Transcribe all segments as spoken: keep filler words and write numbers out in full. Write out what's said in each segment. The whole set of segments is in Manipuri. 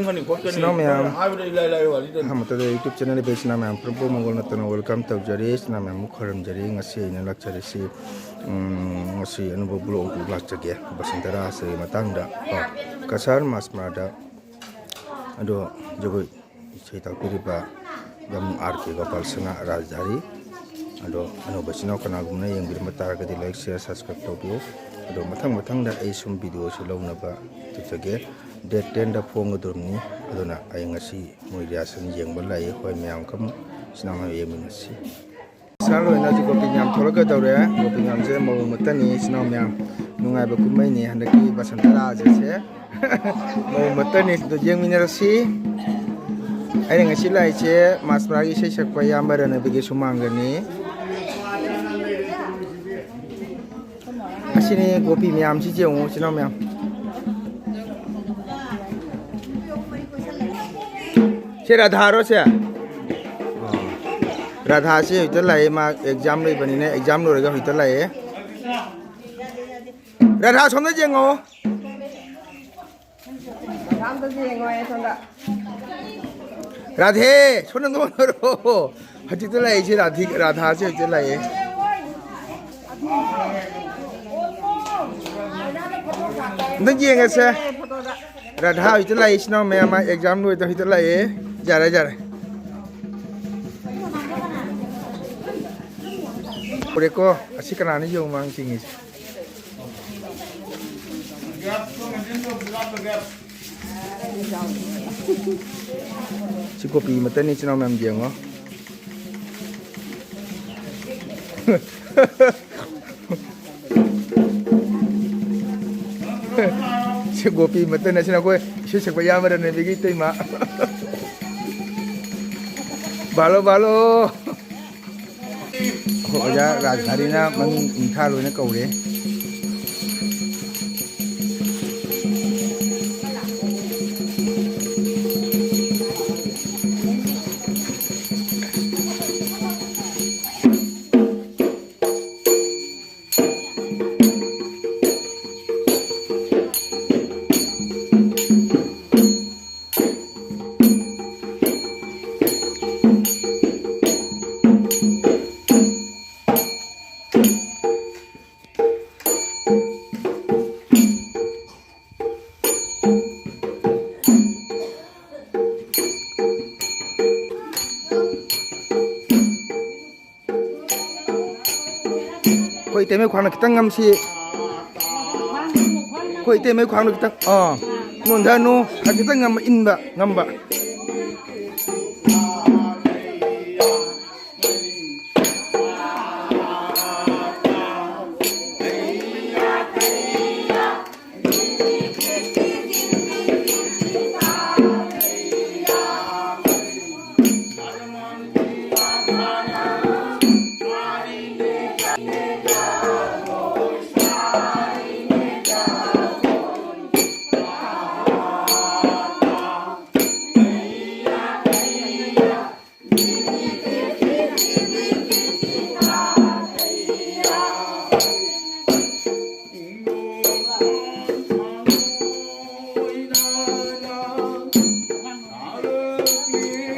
ꯏꯆꯤꯟ ꯏꯅꯥꯎ ꯃꯌꯥꯝ, ꯍꯥꯏꯕꯗ ꯏꯂꯥꯏ ꯂꯥꯏꯕ ꯋꯥꯔꯤꯗꯅꯤ꯫ ꯑꯍꯥꯟꯕꯗ YouTube channel ꯏꯆꯤꯟ ꯏꯅꯥꯎ ꯃꯌꯥꯝ ꯄꯨꯝꯅꯃꯛ ꯃꯪꯒꯣꯜ ꯅꯠꯇꯅ welcome ꯇꯧꯖꯔꯤ꯫ ꯏꯆꯤꯟ ꯏꯅꯥꯎ ꯃꯌꯥꯝꯕꯨ ꯈꯣꯏꯔꯝꯖꯔꯤ꯫ ꯉꯁꯤ ꯑꯩꯅ ꯂꯥꯛꯆꯔꯤꯁꯤ, ꯎꯝ, ꯉꯁꯤ ꯑꯅꯧꯕ vlog ꯑꯃ ꯂꯥꯛꯆꯒꯦ꯫ ꯕꯁꯟꯇ ꯔꯥꯁꯀꯤ ꯃꯇꯥꯡꯗ ꯀꯣ, ꯀꯁꯥꯔ ꯃꯥꯁꯃꯥꯗ꯫ ꯑꯗꯣ ꯖꯒꯣꯏ ꯏꯁꯩ ꯇꯥꯛꯄꯤꯔꯤꯕ ꯌꯥꯝ ꯑꯥꯔ ꯀꯦ ꯒꯣꯄꯥꯜ ꯁꯅꯥ ꯔꯥꯖꯙꯥꯔꯤ꯫ ꯑꯗꯣ ꯑꯅꯧꯕ ꯏꯆꯤꯟ ꯏꯅꯥꯎ ꯀꯅꯥꯒꯨꯝꯕꯅ ꯌꯦꯡꯕꯤꯔꯝꯕ ꯇꯥꯔꯒꯗꯤ like, share, subscribe ꯇꯧꯕꯤꯌꯨ꯫ ꯑꯗꯣ ꯃꯊꯪ ꯃꯊꯪꯗ ꯑꯩ ꯁꯨꯝ videoꯁꯨ ꯂꯧꯅꯕ ꯇꯧꯖꯒꯦ꯫ Date tenꯗ ꯐꯣꯡꯒꯗꯧꯔꯤꯕꯅꯤ꯫ ꯑꯗꯨꯅ ꯑꯩ ꯉꯁꯤ ꯃꯣꯏ rehearsal ꯌꯦꯡꯕ ꯂꯥꯛꯏ꯫ ꯍꯣꯏ, ꯃꯌꯥꯝ ꯀꯝ ꯏꯆꯤꯟ ꯏꯅꯥꯎ ꯃꯌꯥꯝ ꯌꯦꯡꯃꯤꯟꯅꯁꯤ꯫ ꯁꯥ ꯂꯣꯏꯅ ꯍꯧꯖꯤꯛ ꯒꯣꯄꯤ ꯃꯌꯥꯝ ꯊꯣꯛꯂꯛꯀꯗꯧꯔꯦ꯫ ꯒꯣꯄꯤ ꯃꯌꯥꯝꯁꯦ ꯃꯧ ꯃꯇꯅꯤ, ꯏꯆꯤꯟ ꯏꯅꯥꯎ ꯃꯌꯥꯝ꯫ ꯅꯨꯡꯉꯥꯏꯕ ꯀꯨꯝꯍꯩꯅꯤ ꯍꯟꯗꯛꯀꯤ ꯕꯁꯟꯇ ꯔꯥꯖꯁꯦ꯫ ꯃꯧ ꯃꯇꯅꯤ꯫ ꯑꯗꯣ ꯌꯦꯡꯃꯤꯟꯅꯔꯁꯤ꯫ ꯑꯩꯅ ꯉꯁꯤ ꯂꯥꯛꯏꯁꯦ ꯃꯥꯁꯃꯥꯒꯤ ꯏꯁꯩ ꯁꯛꯄ ꯏꯌꯥꯝꯕ ꯔꯅꯕꯤꯒꯤ ꯁꯨꯃꯥꯡꯗꯅꯤ꯫ ꯑꯁꯤꯅꯤ ꯒꯣꯄꯤ ꯃꯌꯥꯝꯁꯤ ꯌꯦꯡꯉꯨ, ꯏꯆꯤꯟ ꯏꯅꯥꯎ ꯃꯌꯥꯝ꯫ ꯁꯤ ꯔꯥꯙꯥꯔꯣ ꯁꯦ? ꯑꯣ꯫ ꯔꯥꯙꯥꯁꯤ ꯍꯧꯖꯤꯛꯇ ꯂꯥꯛꯑꯦ, ꯃꯥ exam ꯂꯩꯕꯅꯤꯅ exam ꯂꯣꯏꯔꯒ ꯍꯧꯖꯤꯛꯇ ꯂꯥꯛꯑꯦ꯫ ꯔꯥꯙꯥ ꯁꯣꯝꯗ ꯌꯦꯡꯉꯣ꯫ ꯑꯝꯇ ꯌꯦꯡꯉꯣ, ꯑꯩ ꯁꯣꯝꯗ꯫ ꯔꯥꯙꯦ, ꯁꯣꯝꯗ ꯅꯣꯛꯅꯔꯣ꯫ ꯍꯧꯖꯤꯛꯇ ꯂꯥꯛꯏꯁꯦ ꯔꯥꯙꯤ-, ꯔꯥꯙꯥꯁꯦ ꯍꯧꯖꯤꯛꯇ ꯂꯥꯛꯑꯦ꯫ ꯑꯝꯇ ꯌꯦꯡꯉꯁꯦ꯫ ꯔꯥꯙꯥ ꯍꯧꯖꯤꯛꯇ ꯂꯥꯛꯏ, ꯏꯆꯤꯟ ꯏꯅꯥꯎ ꯃꯌꯥꯝ, ꯃꯥ exam ꯂꯣꯏꯗ ꯍꯧꯖꯤꯛꯇ ꯂꯥꯛꯑꯦ꯫ ꯌꯥꯔꯦ, ꯌꯥꯔꯦ꯫ ꯎꯔꯦꯀꯣ, ꯑꯁꯤ ꯀꯅꯥꯅꯣ ꯌꯦꯡꯉꯨ ꯃꯥꯡ ꯆꯤꯡꯉꯤꯁꯦ? ꯁꯤ ꯀꯣꯄꯤ ꯃꯇꯅꯤ, ꯏꯆꯤꯟ ꯏꯅꯥꯎ ꯃꯌꯥꯝ ꯌꯦꯡꯉꯣ꯫ ꯁꯤ ꯒꯣꯄꯤ ꯃꯇꯟ ꯑꯁꯤꯅ ꯑꯩꯈꯣꯏ ꯏꯁꯩ ꯁꯛꯄ ꯏꯌꯥꯝꯕ ꯔꯅꯕꯤꯒꯤ ꯏꯇꯩꯃ꯫ ꯕꯥꯂꯣ, ꯕꯥꯂꯣ꯫ ꯑꯩꯈꯣꯏ ꯑꯣꯖꯥ ꯔꯥꯖꯙꯥꯔꯤꯅ ꯃꯃꯤꯡ ꯃꯤꯡꯊꯥ ꯂꯣꯏꯅ ꯀꯧꯔꯦ꯫ ꯑꯩꯈꯣꯏ ꯏꯇꯩꯃꯩ ꯈ꯭ꯋꯥꯡꯗ ꯈꯤꯇꯪ ꯉꯝꯁꯤ꯫ ꯑꯩꯈꯣꯏ ꯏꯇꯩꯃꯩ ꯈ꯭ꯋꯥꯡꯗ ꯈꯤꯇꯪ, ꯑꯥ, ꯅꯣꯟꯊꯅꯨ꯫ ꯈꯤꯇꯪ ꯉꯝꯕ, ꯏꯟꯕ ꯉꯝꯕ꯫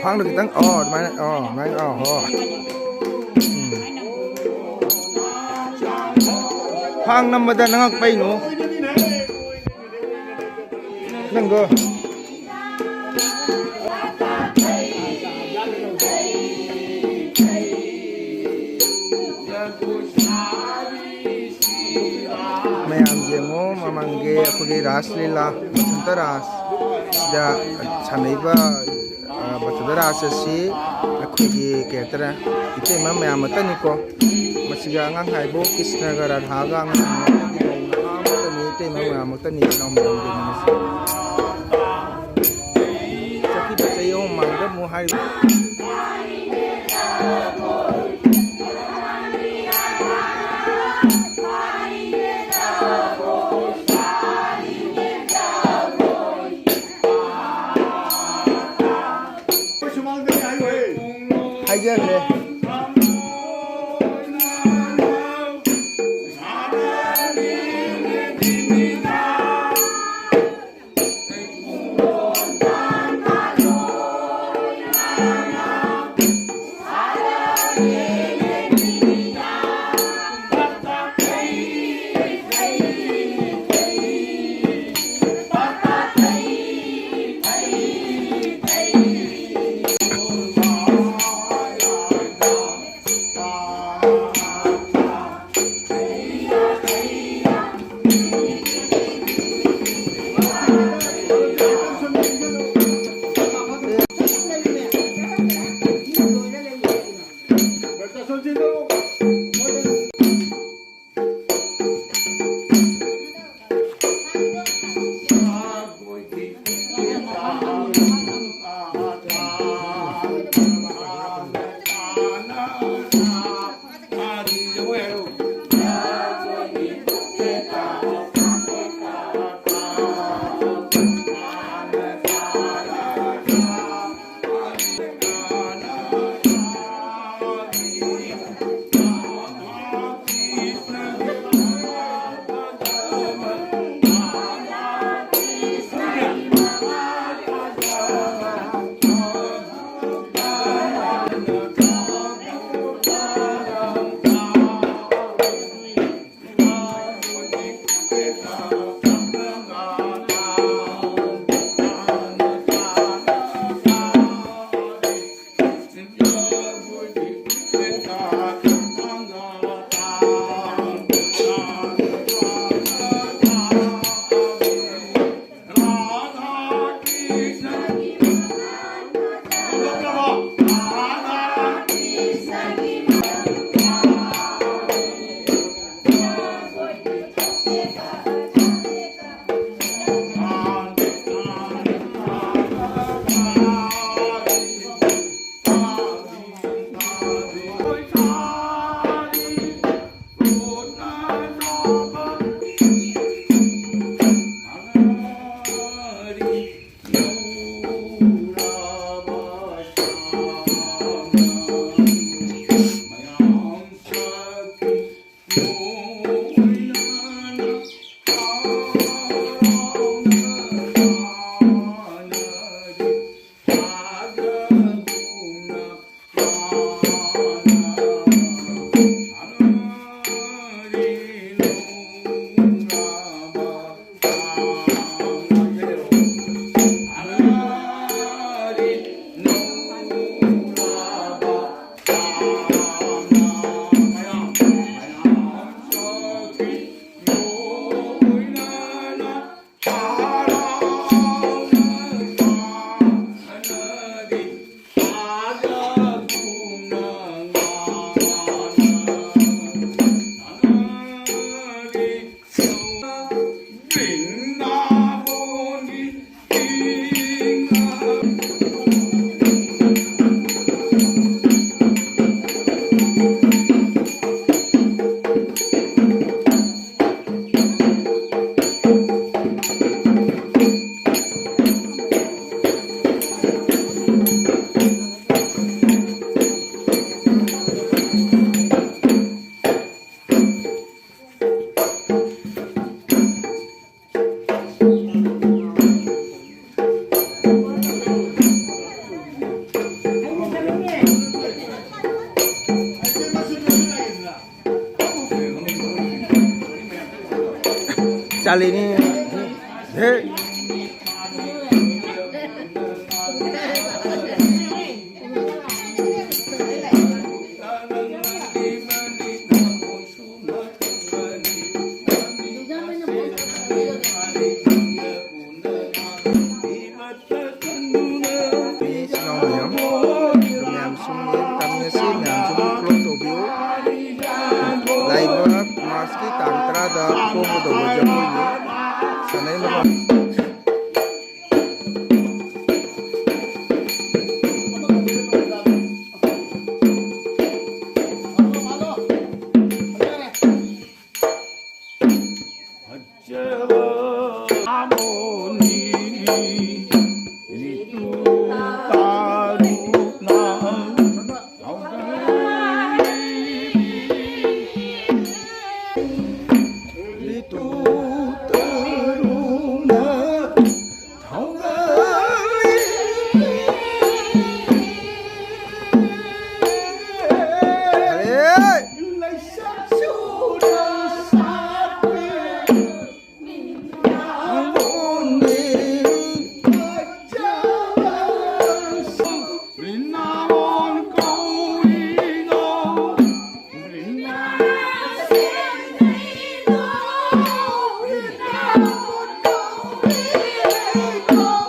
ꯈ꯭ꯋꯥꯡꯗꯣ ꯈꯤꯇꯪ, ꯑꯣ, ꯑꯗꯨꯃꯥꯏꯅ, ꯑꯣ, ꯑꯗꯨꯃꯥꯏꯅ, ꯑꯣ, ꯍꯣ꯫ ꯎꯝ꯫ ꯈ꯭ꯋꯥꯡ ꯅꯝꯕꯗ ꯅꯉꯛ ꯄꯩꯅꯨ꯫ ꯅꯪꯗꯣ꯫ ꯃꯌꯥꯝ ꯌꯦꯡꯉꯣ, ꯃꯃꯥꯡꯒꯤ ꯑꯩꯈꯣꯏꯒꯤ ꯔꯥꯁ ꯂꯤꯂꯥ, ꯕꯁꯟꯇ ꯔꯥꯁꯇ ꯁꯥꯟꯅꯔꯤꯕ, ꯑ, ꯕꯁꯟꯇ ꯔꯥꯁ ꯑꯁꯤ ꯑꯩꯈꯣꯏꯒꯤ ꯀꯩ ꯍꯥꯏꯇꯥꯔꯦ, ꯏꯇꯩꯃ ꯃꯌꯥꯝ ꯑꯃꯇꯅꯤꯀꯣ꯫ ꯃꯁꯤꯒ ꯑꯉꯥꯡ ꯍꯥꯏꯕꯨ ꯀ꯭ꯔꯤꯁꯅꯒ ꯔꯥꯙꯥꯒ ꯑꯉꯥꯡ ꯑꯃꯇꯅꯤ, ꯏꯇꯩꯃ ꯃꯌꯥꯝ ꯑꯃꯇꯅꯤ, ꯏꯅꯥꯎ ꯃꯌꯥꯝꯒꯤ ꯃꯤꯡꯁꯦ꯫ ꯆꯠꯈꯤꯕ ꯆꯍꯤ ꯑꯍꯨꯝ ꯃꯃꯥꯡꯗ ꯑꯃꯨꯛ ꯍꯥꯏꯔꯤꯕ꯫ ꯍꯥꯏꯖꯈ꯭ꯔꯦ꯫ Chalini. He. ꯃꯌꯥꯝ, ꯃꯌꯥꯝꯁꯨ ꯌꯦꯡ ꯇꯝꯃꯤꯟꯅꯁꯤ, ꯃꯌꯥꯝꯁꯨ ꯑꯗꯨꯝ follow ꯇꯧꯕꯤꯌꯨ꯫ ꯂꯥꯛꯏꯕ ꯃꯥꯔꯁꯀꯤ ꯇꯥꯡ ꯇꯔꯥꯗ ꯐꯣꯡꯒꯗꯧꯕ ꯖꯒꯣꯏꯅꯤ꯫ ꯁꯥꯟꯅꯩ ꯃꯐꯝ꯫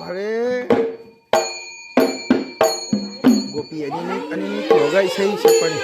ꯐꯔꯦ꯫ ꯒꯣꯄꯤ ꯑꯅꯤꯅꯤ, ꯑꯅꯤꯅꯤ ꯄꯨꯔꯒ ꯏꯁꯩ ꯁꯛꯄꯅꯤ꯫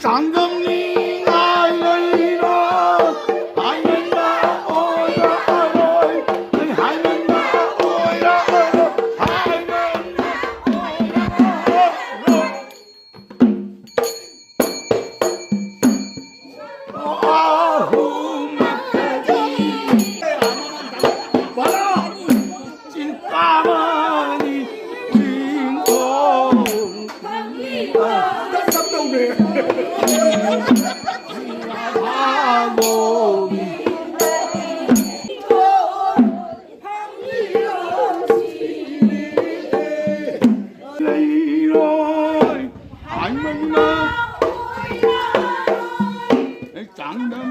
ꯇꯥꯡꯒꯝꯅꯤ ꯉꯥꯏ ꯂꯩꯔꯣ, ꯍꯥꯏꯃꯟꯕ ꯑꯣꯏꯔꯛꯑꯔꯣꯏ, ꯍꯥꯏꯃꯟꯕ ꯑꯣꯏꯔꯛꯑꯔꯣꯏ, ꯍꯥꯏꯃꯟꯕ ꯑꯣꯏꯔꯛꯑꯔꯣꯏ꯫ ꯑꯍꯨꯝ ꯆꯤꯟꯄꯥꯃꯅꯤ ꯆꯤꯡꯈꯣꯡ꯫ ꯇꯞ ꯇꯞ ꯇꯧꯅꯦ꯫ ꯂꯩꯔꯣꯏ ꯍꯥꯏꯃꯟꯕ꯫ ꯑꯩ ꯆꯥꯡꯗꯝ꯫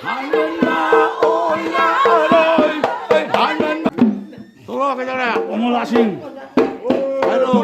ꯍꯥꯏꯃꯟꯕ ꯑꯣꯏꯔꯔꯣꯏ꯫ ꯑꯩ ꯍꯥꯏꯃꯟꯕ꯫ ꯊꯣꯛꯂꯛꯑꯣ, ꯀꯩꯗꯧꯔꯦ? ꯑꯣꯃꯣꯂꯥꯁꯤꯡ꯫ ꯍꯥꯏꯔꯣ꯫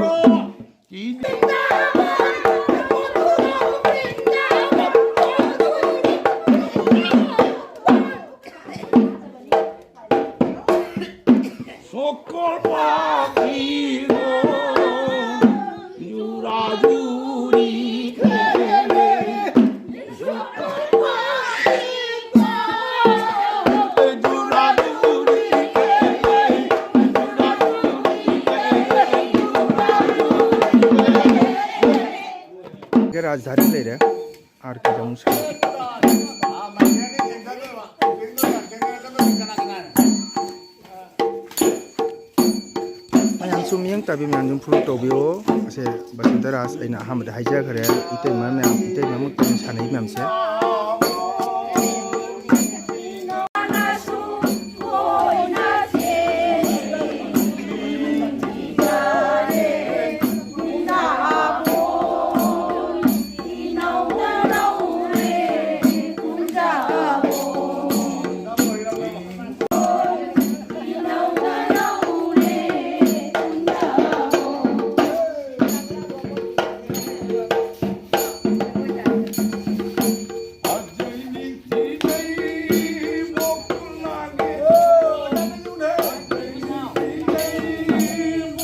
ꯔꯥꯖꯙꯥꯅꯤ ꯂꯩꯔꯦ꯫ ꯑꯥꯔ ꯀꯦꯗ ꯑꯃꯨꯛ ꯁꯥꯟꯅ꯫ ꯃꯌꯥꯝꯁꯨ ꯃꯤꯠꯌꯦꯡ ꯇꯥꯕꯤ ꯃꯌꯥꯝꯁꯨ ꯐꯣꯂꯣ ꯇꯧꯕꯤꯌꯣ꯫ ꯑꯁꯦ ꯕꯁꯟꯇ ꯔꯥꯖ ꯑꯩꯅ ꯑꯍꯥꯟꯕꯗ ꯍꯥꯏꯖꯈ꯭ꯔꯦ꯫ ꯏꯇꯩꯃ ꯃꯌꯥꯝ, ꯏꯇꯩꯃ ꯑꯃꯈꯛꯇꯅꯤ ꯁꯥꯟꯅꯩ ꯃꯌꯥꯝꯁꯦ꯫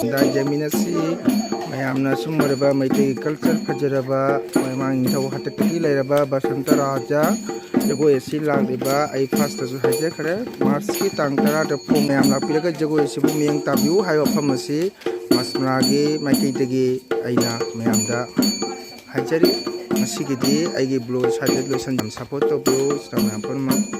ꯗ ꯌꯦꯡꯃꯤꯟꯅꯁꯤ꯫ ꯃꯌꯥꯝꯅ ꯁꯨꯝ ꯑꯣꯏꯔꯕ ꯃꯩꯇꯩꯒꯤ culture ꯐꯖꯔꯕ ꯃꯣꯏꯔꯥꯡ ꯅꯤꯡꯊꯧ ꯍꯥꯛꯇꯛꯇꯒꯤ ꯂꯩꯔꯕ ꯕꯁꯟꯇ ꯔꯥꯖꯥ ꯖꯒꯣꯏ ꯑꯁꯤ ꯂꯥꯛꯂꯤꯕ ꯑꯩ first ꯇꯁꯨ ꯍꯥꯏꯖꯈ꯭ꯔꯦ, March ꯀꯤ ꯇꯥꯡ ꯇꯔꯥꯗ ꯐꯣꯡ ꯃꯌꯥꯝ ꯂꯥꯛꯄꯤꯔꯒ ꯖꯒꯣꯏ ꯑꯁꯤꯕꯨ ꯃꯤꯠꯌꯦꯡ ꯇꯥꯕꯤꯌꯨ ꯍꯥꯏꯕ ꯋꯥꯐꯝ ꯑꯁꯤ ꯃꯁꯃ꯭ꯔꯥꯒꯤ ꯃꯥꯏꯀꯩꯗꯒꯤ ꯑꯩꯅ ꯃꯌꯥꯝꯗ ꯍꯥꯏꯖꯔꯤ꯫ ꯉꯁꯤꯒꯤꯗꯤ ꯑꯩꯒꯤ vlog ꯁ꯭ꯋꯥꯏꯗ ꯂꯣꯏꯁꯟ-, ꯌꯥꯝ support ꯇꯧꯕꯤꯌꯨ ꯏꯆꯤꯟ ꯏꯅꯥꯎ ꯃꯌꯥꯝ ꯄꯨꯝꯅꯃꯛ꯫